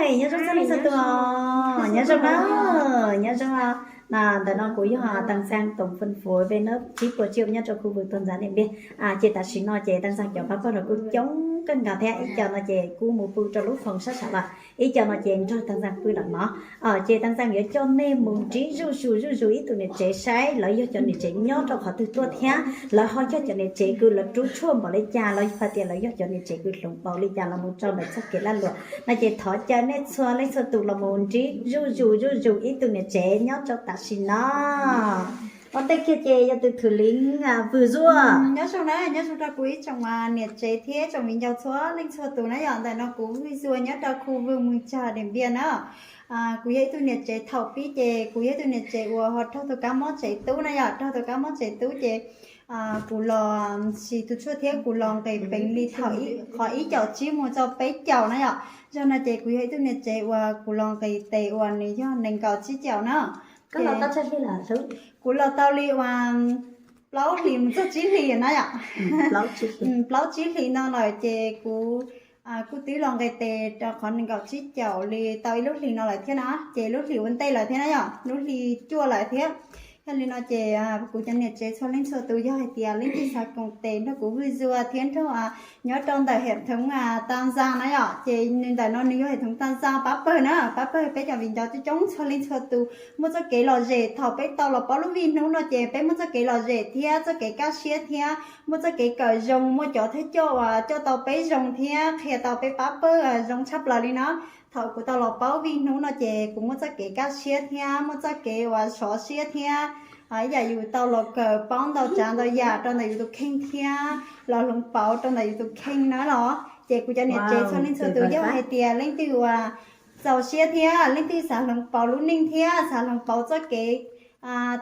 Nyob zoo txhua leej txhua tus, nyob zoo na, nyob zoo. Ntawm no kuv yog Tag Xeeb Toom Fun Fuv, peb nyob tsib puas tsiaj nyob rau khu vwm Tuam Ntxas Diam Npiaj. Ces tam sim no ces Tag Xeeb cov pab pawg los kuj coob kawg nkaus thiab, ib co no ces kuj mus pw rau lub foos sab saud lawm, ib co no ces nrog Tag Xeeb pw lawm no. Ces Tag Xeeb yuav coj nej mus ntsib zuj zus zuj zus ib tug niam tsev saib lawv yog cov niam tsev nyob rau qhov twg tuaj thiab lawv ho yog cov niam tsev kws lawv rub tshuaj npaum li cas los yog hais tias lawv yog cov niam tsev kws hloov pauv li cas los mus rau ntawm txoj kev lag luam no ces thov caw nej txhua leej txhua tus los mus ntsib zuj zus zuj zus ib tug niam tsev nyob rau tam sim no. Ua ntej kiag ces yog tus thum leej Vwm Zuag. Nyob zoo na, nyob zoo rau kuv ib tsoom niam tsev thiab tsoom viv ncaus txhua leej txhua tus na yom. Ntawm no kuv Vwm Zuag nyob rau khu vwm Moos Cag Diam Npiaj na. Kuv yog ib tug niam tsev thaum pib ces kuv yog ib tug niam tsev uas ho raug tus kab mob tsev tub na yom, raug tus kab mob tsev tub ces kuv los siv tus tshuaj thiab kuv los nqis peev li thaum qhov ib caum tsib mus txog peb caum na yom. Zog no ces kuv yog ib tug niam tsev uas kuv los nqis tes uas nws yog nees nkaum tsib caum na. Kuv los tau li uas plaub hlis mus txog tsib hlis na yom. Plaub tsib hlis no lawm ces kuv kuj twb los nqis tes rau qhov nees nkaum tsib caum li tau ib lub hlis no lawm thiab na, ces lub hlis ua ntej lawm thiab na yom, lub hlis cuaj lawm thiab. Yog li no ces kuv cov niam tsev txhua leej txhua tus yog hais tias leej twg xav koom tes nrog kuv Vwm Zuag thiab nrog nyob rau ntawm hem thoov Tag Xeeb na yom, ces nws ntawm no nws yog hem thoov Tag Xeeb pab pawg na, pab pawg peb cov viv ncaus coob coob txhua leej txhua tus. Muaj txoj kev lom zem thaum peb tau los paub lub vij hnub no ces peb muaj txoj kev lom zem thiab txoj kev kaj siab thiab muaj txoj kev kawm zoo, muaj cov thawj coj uas coj tau peb zoo thiab qhia tau peb pab pawg zoo tshaj plaws li no. Thaum kuv tau los paub vij hnub no ces kuv muaj txoj kev kaj siab thiab muaj txoj kev uas sov siab thiab ib yam yus tau los kawm paub ntau tsav ntau yam rau ntawm yus tus kheej thiab los hloov pauv rau ntawm yus tus kheej na los. Ces kuv cov niam tsev txhua leej txhua tus yog hais tias leej twg uas txaus siab thiab leej twg xav hloov pauv lub neej thiab xav hloov pauv txoj kev,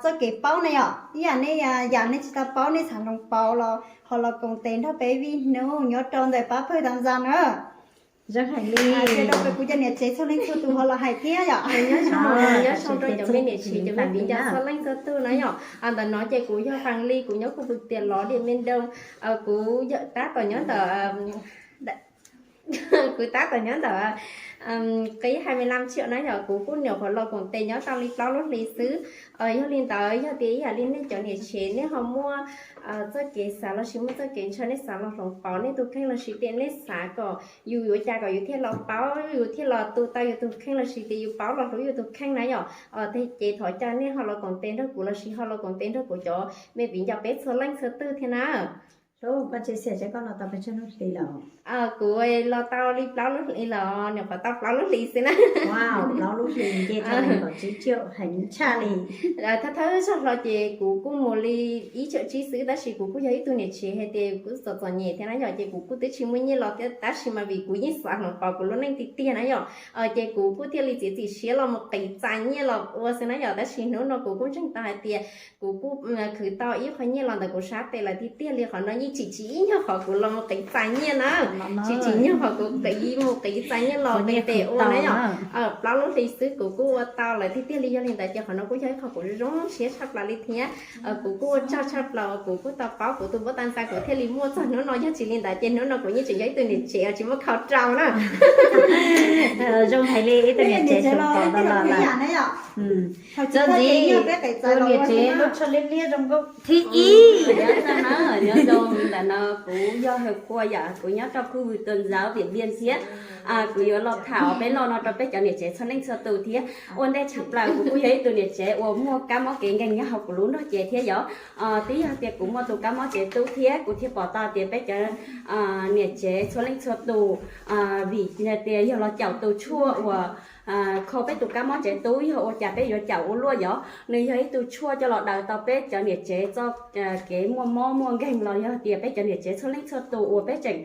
txoj kev paub na yom, ib yam nej, yam nej tsis tau paub nej xav hloov pauv los ho los koom tes nrog peb vij hnub nyob rau ntawm pab pawg Tag Xeeb na. Zoo hais li. Ces rau peb kuv cov niam tsev txhua leej txhua tus ho los hais thiab yom. Nyob zoo rau cov me niam tsev cov me viv ncaus txhua leej txhua tus na yom. Ntawm no ces kuv yog Fas Lis, kuv nyob khu vwm Tiam Lov Diam Npiaj Doo. Kuv tab tom nyob ntawm kuv tab tom nyob ntawm qib hai mươi lăm triệu na yom, kuv kuj nyuam qhuav los koom tes nyob tau li plaub lub hlis xwb. Yog li ntawd yog tias ib yam li nej cov niam tsev nej ho muaj txoj kev xav lossis muaj txoj kev ntshaw nej xav los hloov pauv nej tus kheej lossis tias nej xav kom yus yuav cas kom yus thiaj los paub yus thiaj los tu tau yus tus kheej lossis tias yus paub los hlub yus tus kheej na yom, ces thov caw nej ho los koom tes nrog kuv lossis ho los koom tes nrog kuv cov me viv ncaus peb txhua leej txhua tus thiab na. Koj tsev xiam seb koj los tau pes tsawg lub hlis lawm? Kuv los tau li plaub lub hlis lawm, nyuam qhuav tau plaub lub hlis xwb na. Plaub lub hlis nce rau nees nkaum tsib triệu heev tshaj li. Thawj thawj zaug hlo ces kuv kuj mus li ib triệu tsib xwb, tab sis kuv kuj yog ib tug niam tsev hais tias kuv txom txom nyem thiab na yom, ces kuv kuj twb tsis muaj nyiaj los thiab, tab sis mas vim kuv yeej xav hloov pauv kuv lub neej tiag tiag na yom, ces kuv kuj thiaj li txiav txim siab los mus qiv txais nyiaj los ua xwb na yom, tab sis hnub no kuv kuj ntseeg tau hais tias kuv kuj khwv tau ib qho nyiaj los ntawm kuv sab tes lawm tiag tiag li, qhov no yeej tsis tsim ib nyuag qhov kuv los mus qiv txais nyiaj na. Tsis tsim nyuag qhov kuv qiv mus qiv txais nyiaj los qiv tes ua na yom. Plaub lub hlis xwb kuv kuj ua tau lawm tiag tiag li, yog li ntawd ces qhov no kuj yog ib qho kuv zoo siab tshaj plaws li thiab. Kuv kuj ua tsaug tshaj plaws uas kuv kuj tau paub kuv tus npawb Tag Xeeb, kuv thiaj li muaj txog hnub no, yog tsis li ntawd ces hnub no kuv yeej tseem yog ib tug niam tsev tsis muaj khau rau na. Zoo hais li ib tug niam tsev tseem pom tau los lawm. Txawm ntxiv tus niam tsev lub tsho liab liab zoo nkauj thib ib. Nyob zoo na, nyob zoo, ntawm no kuv yog Hawj Qhua yom, kuv nyob rau khu vwm Tuam Ntxas Diam Npiaj thiab. Kuv yuav los tham peb lo no rau peb cov niam tsev txhua leej txhua tus thiab. Ua ntej tshaj plaws kuv kuj yog ib tug niam tsev uas muaj kab mob kev nkeeg nyob hauv kuv lub nrog cev thiab yom. Twb yog tias kuv muaj tus kab mob cev tub thiab kuv thiaj pom tau tias peb cov niam tsev txhua leej txhua tus, vim tias yog los caum tus tshuaj uas kho peb tus kab mob cev tub, yog ua cas peb yuav caum ua luaj yom. Nws yog ib tug tshuaj coj los daws tau peb cov niam tsev txoj kev muaj mob muaj nkeeg los yog tias peb cov niam tsev txhua leej txhua tus uas peb tseem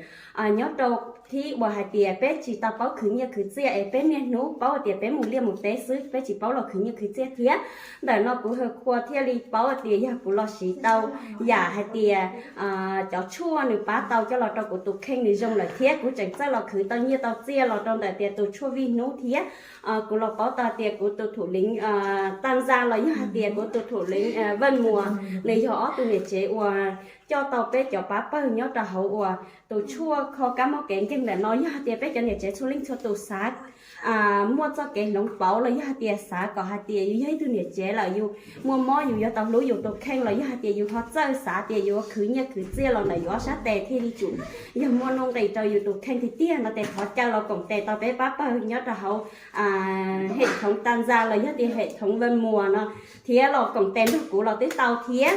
nyob rau thib uas hais tias peb tsis tau paub khwv nyiaj khwv txiaj es peb niaj hnub paub tias peb mus liaj mus teb xwb, peb tsis paub los khwv nyiaj khwv txiaj thiab. Ntawm no kuv Hawj Qhua thiaj li paub tias yog kuv los siv tau yam hais tias cov tshuaj nws pab tau coj los rau kuv tus kheej nws zoo lawm thiab kuv tseem txawj los khwv tau nyiaj tau txiaj los rau ntawm tias tus tshuaj vij hnub thiab. Kuv los paub tau tias kuv tus thum leev Tag Xeeb los yog hais tias kuv tus thum leev Vaj Muas, nws yog ob tug niam tsev uas coj tau peb cov pab pawg nyob rau hauv uas tus tshuaj kho kab mob kev nkeeg ntawm no. Yog hais tias peb cov niam tsev txhua leej txhua tus xav muaj txoj kev hloov pauv los yog hais tias xav kom hais tias yus yog ib tug niam tsev lawm yus muaj mob yus yuav tau hlub yus tus kheej los yog hais tias yus ho txawj xav tias yuav khwv nyiaj khwv txiaj los ntawm yus ob sab tes thiaj li tsum yog muaj nuj nqis rau yus tus kheej tiag tiag no ces thov caw los koom tes tau peb pab pawg nyob rau hauv hem thoov ta ntxa los yog tias hem thoov Vaj Muas no thiab los koom tes nrog kuv los twb tau thiab.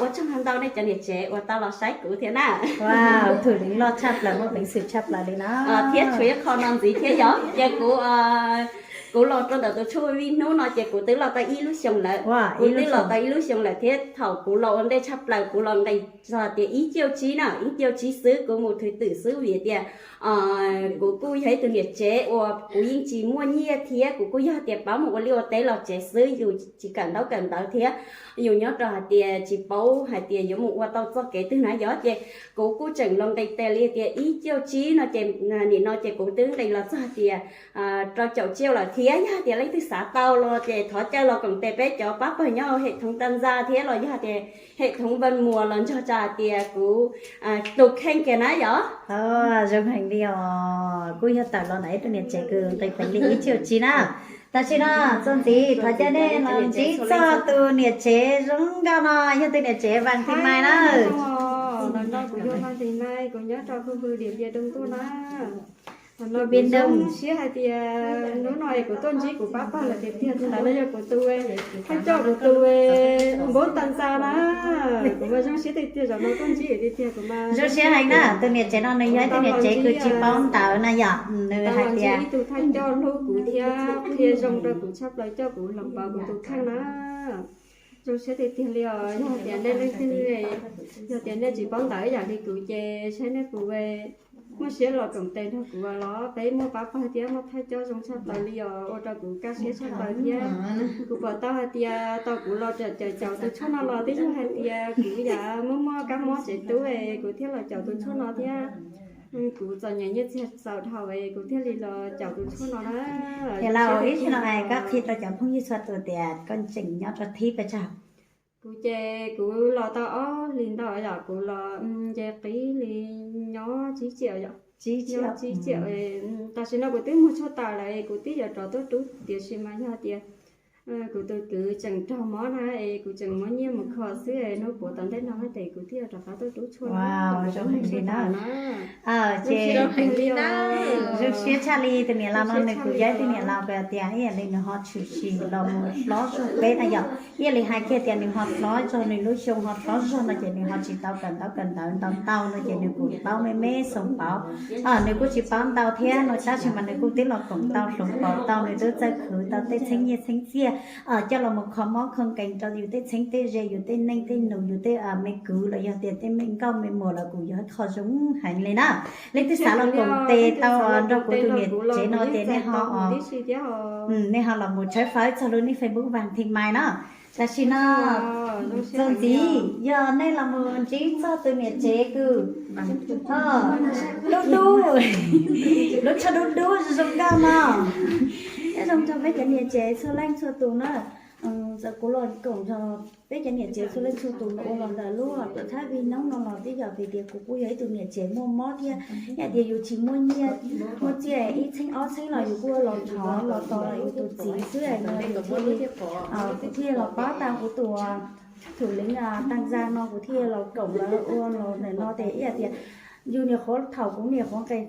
Ua tsaug ntau nej cov niam tsev uas tau los saib kuv thiab na. Thum leev loj tshaj plaws, muaj peev xwm tshaj plaws li na. Thiab tshuav ib qho no ntxiv thiab yog ces kuv kuv los rau ntawm tus tshuaj vij hnub no ces kuv twb los tau ib lub xyoo lawm. Kuv twb los tau ib lub xyoo lawm thiab thaum kuv los ua ntej tshaj plaws kuv los nqis txog tias ib caug tsib na, ib caug tsib xwb kuv mus thwv twm xwb vim tias kuv kuj yog ib tug niam tsev uas kuv yeej tsis muaj nyiaj thiab kuv kuj yog tias paub mus ua liaj ua teb los tsev xwb, yus tsis kawm ntaub kawm ntawv thiab yus nyob rau hais tias tsis paub hais tias yuav mus ua tau txoj kev twg na yog ces kuv kuj tseem los nqis tes li tias ib caug tsib no ces nim no ces kuv twb nqis los txog tias rau caum tsiaj lawm thiab. Yog tias leej twg xav tau los ces thov caw los koom tes peb cov pab pawg nyob hauv hem thoov ta ntxa thiab los yog tias hem thoov Vaj Muas los nrog tsa hais tias kuv tus kheej kiag na yog. Zoo heev li os, kuj yog tawm los ntawm ib tug niam tsev kws nqis peev li ib caug tsib na. Tam sim no txuas ntxiv thov caw nej los ntsib txog tus niam tsev zoo nkauj no, yog tus niam tsev Vas Thij Mai na. Ntawm no kuv yog Vas Thij Mai, kuv nyob rau khu hw Điện Biên Đông tuaj na. Ntawm no kuv zoo siab hais tias hnub no es kuv tuaj ntsib kuv pab pawg lawm tiag tiag, tus ntawd no yog kuv tus thawj coj kuv tus npawb ta ntxa na. Kuv mas zoo siab tiag tiag, zaum no tuaj ntsib tiag tiag kuv mas zoo siab heev na. Tus niam tsev no nws yog ib tug niam tsev kws tsis paub ntawv na yom, nws hais tias ib tug thawj coj hlub kuv thiab qhia zoo rau kuv tshaj plaws coj kuv hloov pauv kuv tus kheej na. Zoo siab tiag tiag li os, yog tias nej leej twg, yog tias nej tsis paub ntawv yam li kuv ces saib nej puas muaj siab los koom tes nrog kuv los peb muaj pab pawg thiab muaj thawj coj zoo tshaj plaws li os, ua rau kuv kaj siab tshaj plaws thiab. Kuv pom tau hais tias tau kuv los caum caum tus tshuaj no los twb yog hais tias kuv yam muaj muaj kab mob tsev tub es kuv thiaj los caum tus tshuaj no thiab. Kuv txom nyem nyiaj txiag txaus dhau es kuv thiaj li los caum tus tshuaj no na. Ces los ib zaug no koj qhia rau cov phooj ywg txhua tus tias koj tseem nyob rau thib pes tsawg? Kuv ces kuv los tau ob hlis ntau yom, kuv los nce qib li nyob tsib ciam yom, nyob tsib ciam. Tam sim no kuv twb muag tshuaj tas lawm, kuv twb yuav rov tuaj rub tiam sis mas yog tias kuv tus kwv tseem raug mob na es kuv tseem muab nyiaj mus kho xwb, hnub puav tom ntej no tes kuv thiaj rov qab tuaj rub tshuaj na. Ces zoo siab tshaj li tus niam laus no, nws kuj yog ib tug niam laus kws tias ib yam li nws ho tshwm sim los mus hlob zog peb na yom. Ib yam li hais kiag tias nws ho hlob zog, nws lub xyoo ho hlob zog no ces nws ho tsis tau kawm ntaub kawm ntawv ntau ntau no ces nws kuj paub me me xoo pauv. Nws kuj tsis paub ntau thiab no tab sis mas nws kuj twb los koom tau hloov pauv tau, nws twb txawj khwv tau tej txheeb nyiaj txheeb txiaj coj los mus kho mob kho nkees rau yus tej txheeb tej ze, yus tej neej tej nus, yus tej me kwv los yog tias tej me nkauj me muam los kuj yog qho zoo heev li na. Leej twg xav los koom tes tau nrog kuv tus niam tsev no ces nej ho, nej ho los mus tshawb fawb txog lub nick Facebook Vas Thij Mai na. Tam sim no txuas ntxiv yog nej los mus ntsib txog tus niam tsev kws dub dub, lub tsho dub dub zoo nkauj no. Nyob zoo rau peb cov niam tsev txhua leej txhua tus na. Txawm kuv los koom nrog peb cov niam tsev txhua leej txhua tus los ua los ntawm lub tuam txhab vij noob no los twb yog vim tias kuv kuj yog ib tug niam tsev muaj mob thiab, yog tias yus tsis muaj nyiaj muaj txiaj ib txheeb ob txheeb los yus kuj los thov los tos los yus tus txiv xwb no yus thiaj li, kuv thiaj los pab tau kuv tus thum leev ta ntxa no, kuv thiaj los koom lawv ua los ntawm no ces ib yam tias yus niam qhuav, thaum kuv niam qhuav nqes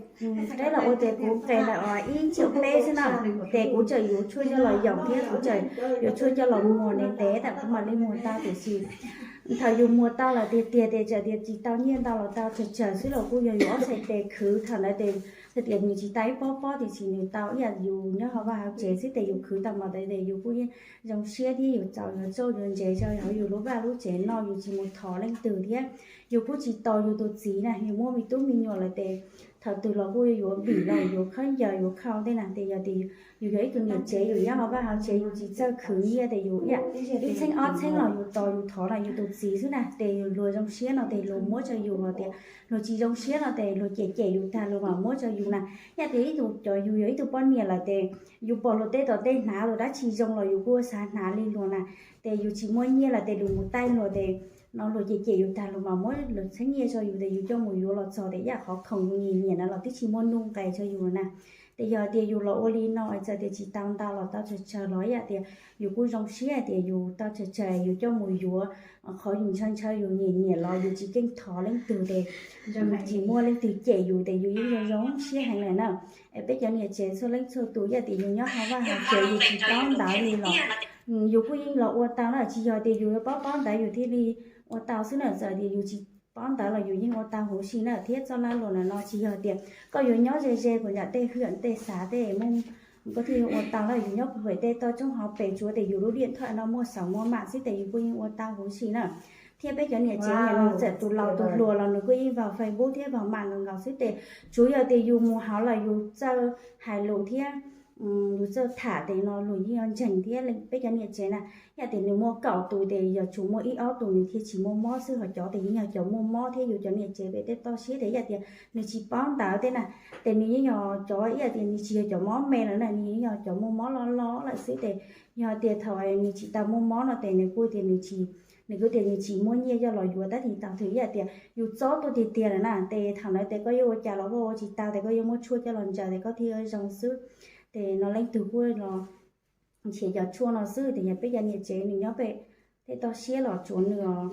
teb los ua ces kuv nqes ntawm ib tsiaum peb xwb na, ces kuv tseem yuav tshuaj coj los yaum thiab kuv tseem yuav tshuaj coj los muag ntev ntev tas kuv mam li muag tau tiam sis thaum yus muag tau lawm tiag tiag ces txawm tias tsis tau nyiaj ntau los tau tsawg tsawg xwb los kuj yog yus ob txhais tes khwv thaum ntawd ces txawm tias nws tsis tau ib pob pob tiam sis nws tau ib yam yus nyob hauv vaj hauv tsev xwb ces yus khwv tau mas ntawd ces yus kuj yeej zoo siab thiab yus txaus yuav txuj yuav ntsev rau hauv yus lub vaj lub tsev no, yus tsis mus thov leej twg thiab yus kuj tsis tos yus tus txiv na, yus muaj me tub me nyuam lawm ces thaum twg los kuj yuav vim los yuav khaub ncaws yuav khau tej na ces yog tias yus yog ib tug niam tsev yus nyob hauv vaj hauv tsev yus tsis txawj khwv nyiaj ces yus ib txheeb ob txheeb los yus tos yus thov los yus tus txiv xwb na ces luag zoo siab no ces luag muab rau yus, hos tias luag tsis zoo siab no ces luag cem cem yus tag luag mam muab rau yus na. Yog tias ib tug cov yus yog ib tug poj niam lawm ces yus pom luag tej tom tej hnav luag dab tsi zoo los yus kuj xav hnav li luag na, ces yus tsis muaj nyiaj lawm ces luag mus taij luag ces no luag cem cem yus tag luag mas muab luag txheeb nyiaj rau yus tias yus coj mus yuav los txog tias ib yam qhov khoom yus nyiam nyiam na los twb tsis muaj nuj nqes rau yus na. Ces yog tias yus los ua li no txawm tias tsis tau ntau los tau tsawg tsawg los ib yam tias yus kuj zoo siab hais tias yus tau tsawg tsawg yus coj mus yuav qhov yus ntshaw ntshaw yus nyiam nyiam los yus tsis keej thov leej twg ces tsis muaj leej twg cem yus ces yus yeej zoo zoo siab heev lawm na. Es peb cov niam tsev txhua leej txhua tus ib yam tias yus nyob hauv vaj hauv tsev yus tsis paub ntawv li los yus kuj yeej los ua tau na, tsis yog tias yus yuav paub paub ntawv yus thiaj li ua tau xwb na, txawm tias yus tsis paub ntawv los yus yeej ua tau huv si na. Thiab txoj laj luam ntawm no tsis yog tias koj yuav nyob ze ze puas nram tej hwm tej xav tej muaj koj thiaj yuav ua tau na, yus nyob puag pem tej toj roob hauv pes tsuav tias yus lub diam thoj no muaj xaum muaj mam xwb ces yus kuj yeej ua tau huv si na. Thiab peb cov niam tsev niam no txawm tus laus tus hluas los nws kuj yeej vaus Facebook thiab vaus mam nkaus nkaus xwb ces tsuav yog tias yus mus hauv los yus txawj hais lus thiab yus txawj tham ces no luag yeej yuav ntseeg thiab peb cov niam tsev na. Yam tias nws muaj kaum tus ces yog tsuas muaj ib ob tus nws thiaj tsis muaj mob xwb, ho cov ces yeej yog cov muaj mob thiab yus cov niam tsev pem tej toj siab ces yam tias nws tsis paub ntawv tej na, ces nws yeej yog cov ib yam tias nws tsis yog cov mob me lawm na, nws yeej yog cov muaj mob loj loj lawm xwb ces yog tias thaum nws tsis tau muaj mob no ces nws kuj tias nws tsis, nws kuj tias nws tsis muaj nyiaj coj los yuav tab sis tau thwm ib yam tias yus txob tuaj tiag tiag lawm na ces thaum ntawd ces koj yuav ua cas los ua ua tsis tau ces koj yuav muab tshuaj coj los ntsaws ces koj thiaj zoo xwb. Ces no leej twg kuj los nrhiav cov tshuaj no xwb ces yog peb cov niam tsev nws nyob pem tej toj siab los tsuav nws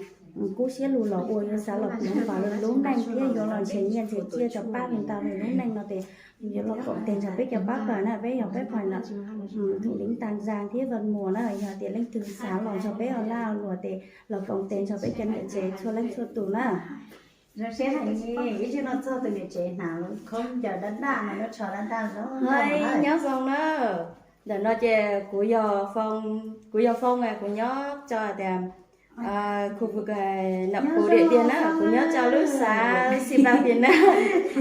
kub siab lug los ua yuav xav los pov lub neej thiab yuav los nrhiav nyiaj nrhiav txiaj rau pab ntau lub neej no ces yuav los koom tes nrog peb cov pab pawg na, peb yog peb pawg na, Thum Leev Tas Zas thiab Vaj Muas na, yog tias leej twg xav los nrog peb ua lag luam ces los koom tes nrog peb cov niam tsev txhua leej txhua tus na. Zoo siab hais ib tug no txog tus niam tsev hnav lub khaub ncaws dab daj no lub tsho dab daj zoo. Nyob zoo na, ntawm no ces kuv yog Foo, kuv yog Foo, kuv nyob tso tias khu vực Nậm Pù Điện Biên na, kuv nyob tso lub xav Xi Pas Phias na.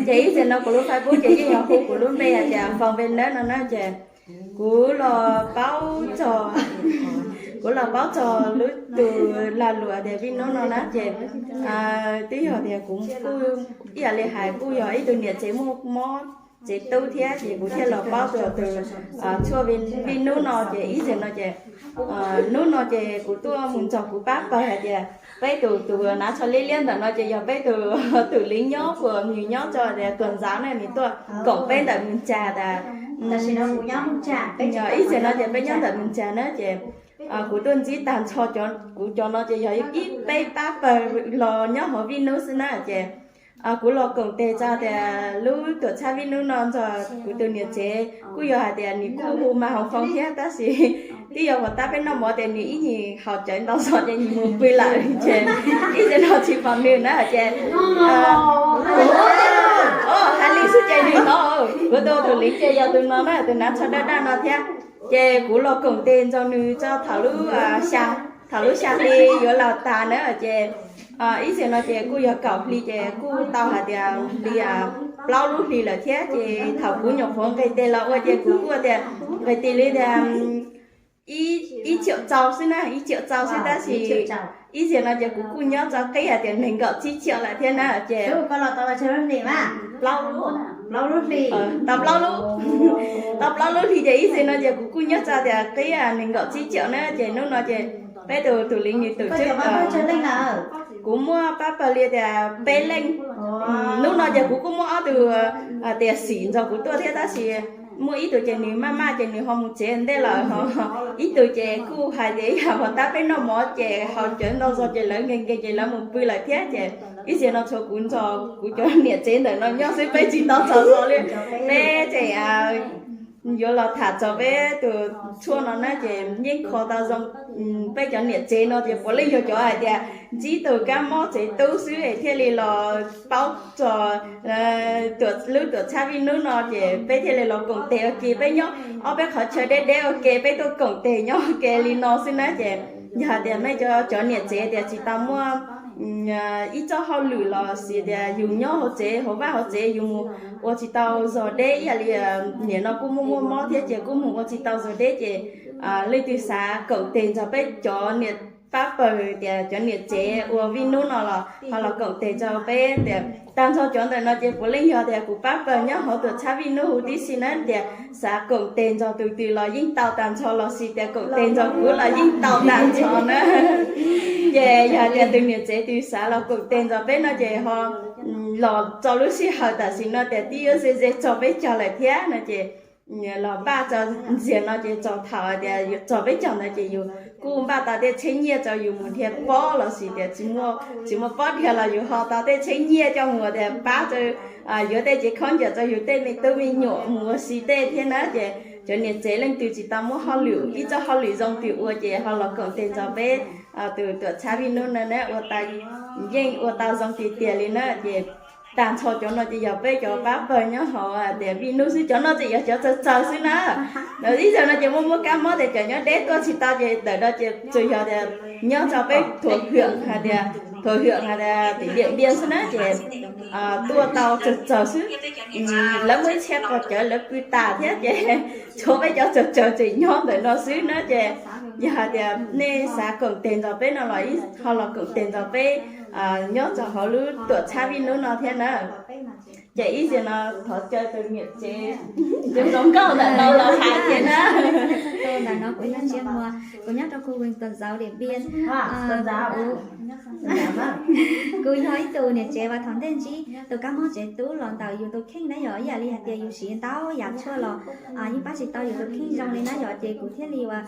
Ces ib txhia no kuv lub Facebook ces yeej yog hu kuv lub npe hais tias Foo Ven Nab no na ces kuv los paub txog, kuv los paub txog lub tus lag luam tias Vij Nub no na ces twb yog tias kuv kuj ib yam li hais kuj yog ib tug niam tsev muaj mob tsev tub thiab ces kuv thiaj los paub txog tus tshuaj Vij Nub no ces ib txhia no ces hnub no ces kuv tuaj mus nrog kuv pab pawg hais tias peb tus tus hnav tsho liab liab ntawm no ces yog peb tus Thum Leev nyob puas nws nyob tso tias tuag ntxav na nws tuaj koom peb ntawm Mws Tsas tas ib txhia no ces peb nyob ntawm Mws Tsas na ces kuv tuaj ntsib tag nrho kuv cov no ces yog ib peb pab pawg los nyob hauv Vij Nub xwb na ces kuv los koom tes tso tias lub tuam txhab Vij Nub no nrog kuv tus niam tsev kuj yog hais tias nws kuj hu mas Hoo Foo thiab tab sis twb yog uas tab peb noj mov tias nws ib nyuag haus cawv ntau zog ces nws mus pw lawm ces ib txhia no tsis pom nws na ces hais li xwb ces nws no, kuv tus Thum Leev ces yog tus no na, tus hnav tsho daj daj no thiab. Ces kuv los koom tes nrog nws tso thaum lub, thaum lub xya hli yuav los tas na ces ib txhia no ces kuj yog kaum hli ces kuj tau hais tias hli, plaub lub hli lawm thiab ces thaum kuv nyuam qhuav nqis tes los ua ces kuv kuj tias nqis tes li tias ib ciam tsau xwb na, ib ciam tsau xwb tab sis ib txhia no ces kuv kuj nyob tso qib hais tias nees nkaum tsib ciam lawm thiab na ces tau plaub lub, tau plaub lub hli ces ib txhia no ces kuv kuj nyob tso tias qib nees nkaum tsib ciam na ces hnub no ces peb tus Thum Leev nws tus tswv, kuv muaj pab pawg li tias peb leej. Hnub no ces kuv kuj muaj ob tug, tias xim nrog kuv tuaj thiab tab sis muaj ib tug ces nws maj maj ces nws ho mus tsev ntej lawm, ib tug ces kuj hais tias yam uas tab peb noj mov ces haus cawv ntau zog ces lawv nkees nkees ces lawv mus pw lawm thiab ces ib txhia no tshuav kuv nrog kuv cov niam tsev ntawm no nyob xwb peb tsis tau txog zog li. Peb ces yuav los tham txog peb tus tshuaj no na ces yeej kho tau zoo, peb cov niam tsev no ces puav leej yog cov hais tias ntsib tus kab mob tsev tub xwb es thiaj li los paub txog lub tuam txhab Vij Nub no ces peb thiaj li los koom tes ua ke, peb nyob ob peb qhov chaw deb deb ua ke peb tuaj koom tes nyob ua ke li no xwb na ces yog hais tias nej cov niam tsev tias tsis tau muaj ib txoj hauj lwm los sis tias yus nyob hauv tsev hauv vaj hauv tsev yus mus ua tsis tau zog deb ib yam li nim no kuj muaj muaj mob thiab ces kuj mus ua tsis tau zog deb ces leej twg xav koom tes nrog peb cov niam pab pawg tias cov niam tsev ua Vij Nub no los ho los koom tes nrog peb tias Tag nrho cov ntawm no ces puav leej yog tias kuv pab pawg nyob hauv tuam txhab Vij Nub huv tib si na, tias xav koom tes nrog tus twg los yeej tau tag nrho, los sis tias koom tes nrog kuv los yeej tau tag nrho na. Ces yog tias tus niam tsev twg xav los koom tes nrog peb no ces ho los txog lub sij hawm tam sim no tias twb yuav ze ze txog peb caug lawm thiab no ces los npaj tso ntxiag no ces txog thaum tias txog peb caug ntawd ces yus kuj npaj tau tej tsheb nyiaj rau yus mus dhia pob los sis tias tsis muaj pob dhia los yus ho tau tej tsheb nyiaj coj mus tias pab rau yuav tej cev khaub ncaws rau yus tej me tub me nyuam mus ua si tej thiab na. Ces cov niam tsev leej twg tsis tau muaj hauj lwm, ib txoj hauj lwm zoo twg ua ces ho los koom tes nrog peb tus tuam txhab Vij Nub no na, ua tau, yeej ua tau zoo tiag tiag li na. Ces tag nrho cov no ces yog peb cov pab pawg nyob hauv tias Vij Nub xwb, cov no ces yog cov txawg txawg xwb na. Lawv ib zaug no ces muaj muaj kab mob tias cov nyob deb tuaj tsis tau ces ntawm no ces tsuas yog tias nyob rau peb thuam hwm hais tias, thuam hwm hais tias tim Diam Npias xwb na ces tuaj tau txawg txawg xwb. Lawv muaj ib txhia pog cawv lawv pw tas thiab ces tshuav peb cov txawg txawg tseem nyob ntawm no xwb na ces yog hais tias nej xav koom tes nrog peb no los ho los koom tes nrog peb nyob rau hauv lub tuam txhab Vij Nub no thiab na. Ces ib zaug no thov caw tus niam tsev zoo nkauj ntawm no los hais thiab na. Ntawm no kuv yog Ntsia Muas, kuv nyob rau khu Western Zone Diam Npias. Kuv yog ib tug niam tsev uas thaum ntej ntsib tus kab mob tsev tub los ntawm yus tus kheej na yom, ib yam li hais tias yus siv ntau yam tshuaj los yeej pab tsis tau yus tus kheej zoo li na yom, ces kuv thiaj li uas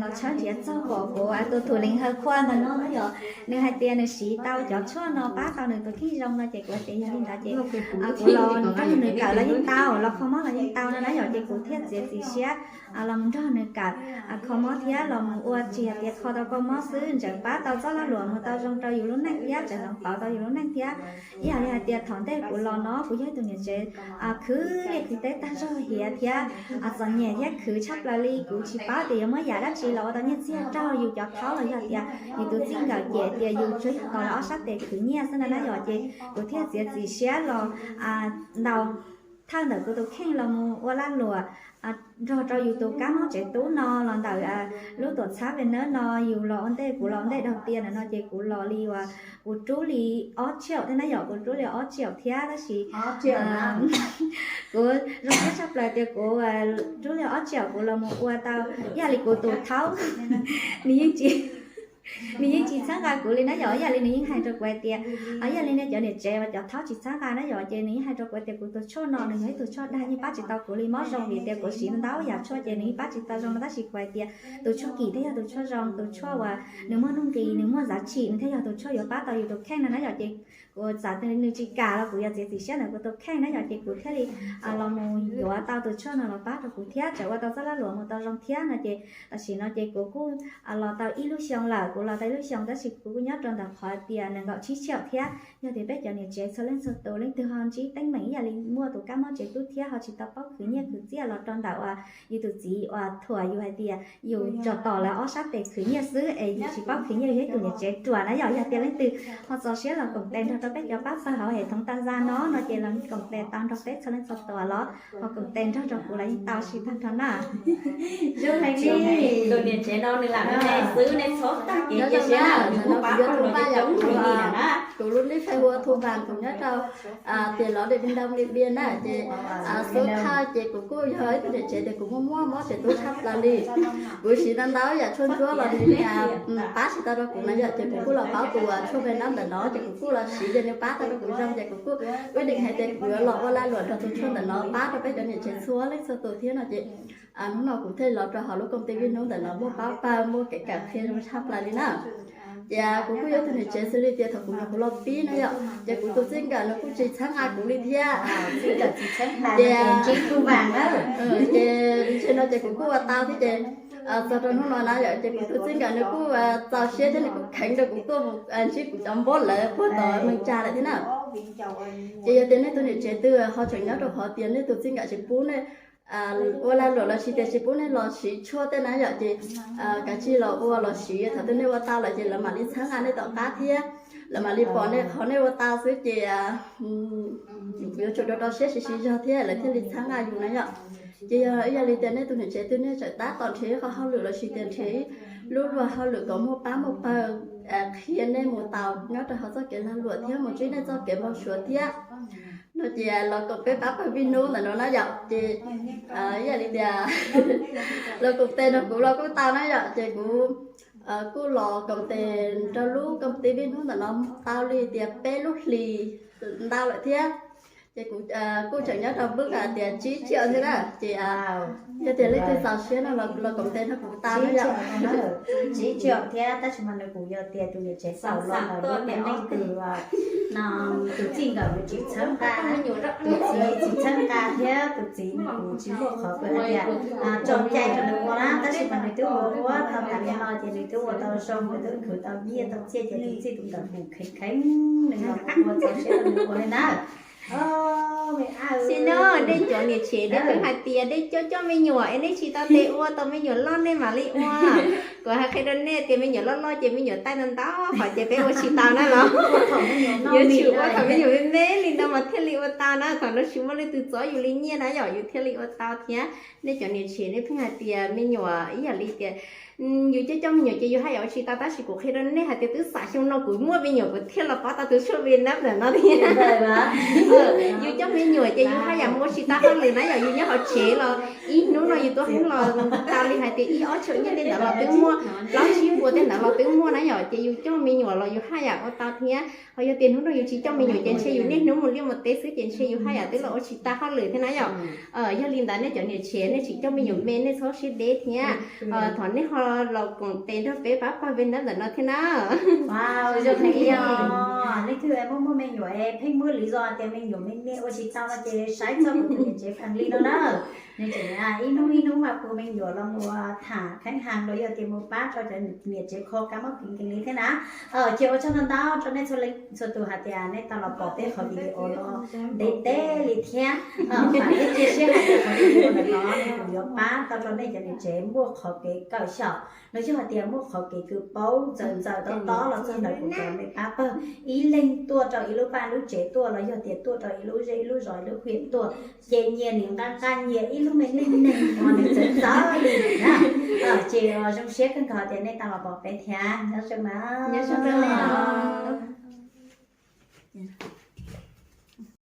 los tshawb nrhiav txog pom kuv tus thum leej hawm Khua ntawm no na yom, nws hais tias nws siv tau cov tshuaj no pab tau nws tus kheej zoo no ces kuv tias yog li ntawd ces kuv los nrog nws kawm los yeej tau, los kho mob los yeej tau no na yom, ces kuv thiaj txiav txim siab los mus nrog nws kawm kho mob thiab los mus ua tsis hais tias kho tau koj mob xwb, ntseem pab tau txoj lag luam mus tau zoo rau yus lub neej thiab tseem hloov pauv tau yus lub neej thiab. Ib yam li hais tias thaum ntej kuv los no kuv yog ib tug niam tsev khwv liaj khwv teb tag zog hiav thiab txom nyem thiab khwv tshaj plaws li, kuv tsis paub tias yuav muab yam dab tsi los ua tau nyiaj txiag raug yus cov thaub los yog tias yus tus txij nkawm cem tias yus tsuas yog tos lawv ob sab tes khwv nyiaj xwb na na yom, ces kuv thiaj txiav txim siab los ntaus thawj ntawm kuv tus kheej los mus ua lag luam nrog rau yus tus kab mob tsev tub no los ntawm lub tuam txhab Vij Nub no, yus los ua ntej, kuv los ua ntej dog tias ntawm no ces kuv los li uas kuv rub li ob tshaum thiab na yom, kuv rub li ob tshaum thiab tab sis kuv zoo siab tshaj plaws tias kuv rub li ob tshaum kuv los mus ua tau ib yam li kuv tus thaub, nws yeej tsis nws yeej tsis txhawb nqa kuv li na yom, ib yam li nws yeej hais rau kuv hais tias, ib yam li nej cov niam tsev uas cov thaub tsis txhawb nqa na yom, ces nws yeej hais rau kuv tias kuv tus tshuaj no nws yog ib tug tshuaj dag yeej pab tsis tau kuv li, mob zoo vim tias kuv siv ntau yam tshuaj ces nws yeej pab tsis tau zoo no, tab sis kuv hais tias tus tshuaj kim thiaj yog tus tshuaj zoo, tus tshuaj uas nws muaj nuj nqis, nws muaj zav tshim, nws thiaj yog tus tshuaj yuav pab tau yus tus kheej no na yom, ces kuv txawm tias nws tsis kam los kuv yuav txiav txim siab ntawm kuv tus kheej na yom, ces kuv thiaj li los mus yuav tau tus tshuaj no los pab rau kuv thiab tseem ua tau txoj lag luam mus tau zoo thiab no ces tam sim no ces kuv kuj los tau ib lub xyoo lawm, kuv los tau ib lub xyoo tab sis kuv kuj nyob rau ntawm qhov tias nees nkaum tsib tshaum thiab. Yog tias peb cov niam tsev txhua leej txhua tus leej twg ho ntsib teeb meem ib yam li muaj tus kab mob tsev tub thiab ho tsis tau paub khwv nyiaj khwv txiaj los rau ntawm uas yus tus txiv uas thuam yus hais tias yus tsuas tos lawv ob sab tes khwv nyiaj xwb es yus tsis paub khwv nyiaj, yus yog ib tug niam tsev ruam na yom, yog tias leej twg ho txaus siab los koom tes nrog rau peb cov pab pawg hauv hem thoov tas zaj no no ces los koom tes tau nrog peb txhua leej txhua tus los ho koom tes nrog rau kuv los yeej tau, siv tag nrho na. Zoo heev li. Tus niam tsev no nws lam me xwb, nej txhob tag kev cia siab na, nws muaj pab pawg no coob heev li na. Kuv lub npe hu ua Thu Vam, kuv nyob rau tiam lov Diam Npias Ntau Diam Npias na ces xub thawj ces kuv kuj yog ib tug niam tsev tias kuv muaj muaj mob tsev tub tshaj plaws li. Kuv siv tau ntau yam tshuaj ntsuab los nws pab tsis tau rau kuv na yom, ces kuv kuj los paub tus tshuaj Vij Nub ntawm no ces kuv kuj los siv ces nws pab tau rau kuv zoo ces kuv kuj ib leeg hais tias kuv yuav los ua lag luam nrog tus tshuaj ntawm no pab rau peb cov niam tsev txhua leej txhua tus thiab no ces hnub no kuv thiaj los rau hauv lub koom tij Vij Nub ntawm no muaj pab pawg muaj kev kawm qhia zoo tshaj plaws li na. Ces kuv kuj yog tus niam tsev xws li tias thaum kuv nyuam qhuav los pib na yom, ces kuv tus txij nkawm nws kuj tsis txhawb nqa kuv li thiab. Ces ces no ces kuv kuj ua tau thiab ces txog rau hnub no na yom, ces kuv tus txij nkawm nws kuj txaus siab thiab nws kuj kheev rau kuv tuaj mus ntsib kuv cov npawb lawv puag tom Mees Tsas lawm thiab na. Ces yog tias nej tus niam tsev twg ho tseem nyob rau qhov tias nej tus txij nkawm tsis pub nej ua lag luam los sis tias tsis pub nej los siv tshuaj tej na yom, ces kav tsij los ua los siv, thaum twg nej ua tau lawm ces lawv mam li txhawb nqa nej tom qab thiab, lawv mam li pom nej qhov nej ua tau xwb ces yuav tsum rau rau siab siv siv zog thiab lawv thiaj li txhawb nqa yus na yom. Ces yog ib yam li tias nej tus niam tsev twg nej tseem tab tom nrhiav ib qho hauj lwm los sis tias nrhiav ib lub luag hauj lwm kom muaj pab muaj pawg qhia nej mus taus nyob rau hauv txoj kev lag luam thiab mus ntsib nej txoj kev npau suav thiab. No ces los koom peb pab pawg Vij Hnub ntawm no na yom, ces ib yam li tias los koom tes nrog kuv los kuj tau na yom, ces kuv kuj los koom tes nrog lub koom tij Vij Hnub ntawm no tau li tias peb lub hlis ntau lawm thiab. Ces kuv kuj tseem nyob rau npwb hais tias tsib tsiaum thiab na, ces yog tias leej twg txaus siab no los koom tes nrog kuv tau na yom. Tsib tsiaum thiab, tab sis mas nws kuj yog tias tus niam tsev xaus los ntawm lub niam leej twg no, tus txij nkawm nws tsis txhawb nqa, tus txiv tsis txhawb nqa thiab tus txiv nws kuj tsis muaj qhov kws hais tias tso cai rau nws ua na, tab sis mas nws twb ua ua tau tas li no ces nws twb ua tau zoo, nws twb khwv tau nyiaj tau txiaj ces tus txij tus nkawm kuj kheev kheev nws los ua txaus siab rau nws ua li na. Sim no nej cov niam tsev nej pheej hais tias nej coj coj me nyuam es nej tsis tau tes ua, tau me nyuam loj nej mam li ua. Kuv hais qhia rau nej tias me nyuam loj loj ces me nyuam taij ntau ntau qhov ces peb ua tsis tau na los. Yuav tsum ua thaum me nyuam me me li ntawd mas thiaj li ua tau na, thaum no tsis muaj leej twg txov yus li nyiaj na yom, yus thiaj li ua tau thiab. Nej cov niam tsev nej pheej hais tias me nyuam ib yam li tias yus coj coj me nyuam ces yus haj yam ua tsis tau, tab sis kuv qhia rau nej hais tias twb xam xyoo no kuv muaj me nyuam kuv thiaj los pab tau tus tshuaj Vietnam ntawm no thiab. Yus coj me nyuam ces yus haj yam mus ua tsis tau hauj lwm na yom, yus nyob hauv tsev los ib hnub no yus tuaj heev los tau li hais tias ib ob txhiab nyiaj tej ntawd los twb muaj, plaub tsib puas tej ntawd los twb muaj na yom, ces yus coj me nyuam los yus haj yam ua tau thiab. Ho yog tias hnub no yus tsis coj me nyuam ces ntshe yus niaj hnub mus liaj mus teb xwb ces ntshe yus haj yam twb los ua tsis tau hauj lwm thiab na yom. Yog li ntawd nej cov niam tsev nej tsis coj me nyuam me nej txhob siab deb thiab. Thov nej ho los koom tes nrog peb pab pawg Vietnam ntawm no thiab na. Leej twg muaj muaj me nyuam es pheej muaj li zog tias me nyuam me me ua tsis tau no ces saib txog kuv tus niam tsev Fas Lis no na. Nws tseem ib hnub ib hnub mas puag me nyuam los mus tham kheeb hais los yog tias mus pab rau cov niam tsev kho kab mob kev nkees li thiab na. Ces ua tsaug ntau ntau rau nej txhua leej txhua tus hais tias nej tau los pom peb qhov video no ntev ntev li thiab. Vam thiab cia siab hais tias qhov video no nws yuav pab tau rau nej cov niam tsev muaj qhov kev kawm xyaum, los yog hais tias muaj qhov kev kws paub ntxaws ntxaws tob tob los txog ntawm kuv cov me pab pawg, ib leeg tuaj rau ib lub vaj lub tsev tuaj los yog tias tuaj rau ib lub zej ib lub zos ib lub hiam tuaj, ces nyias nim nqa nqa nyias ib lub me neej neeg uas nws txawv txawv li na. Ces zoo siab kawg nkaus tias nej tau los pom peb thiab, nyob zoo na.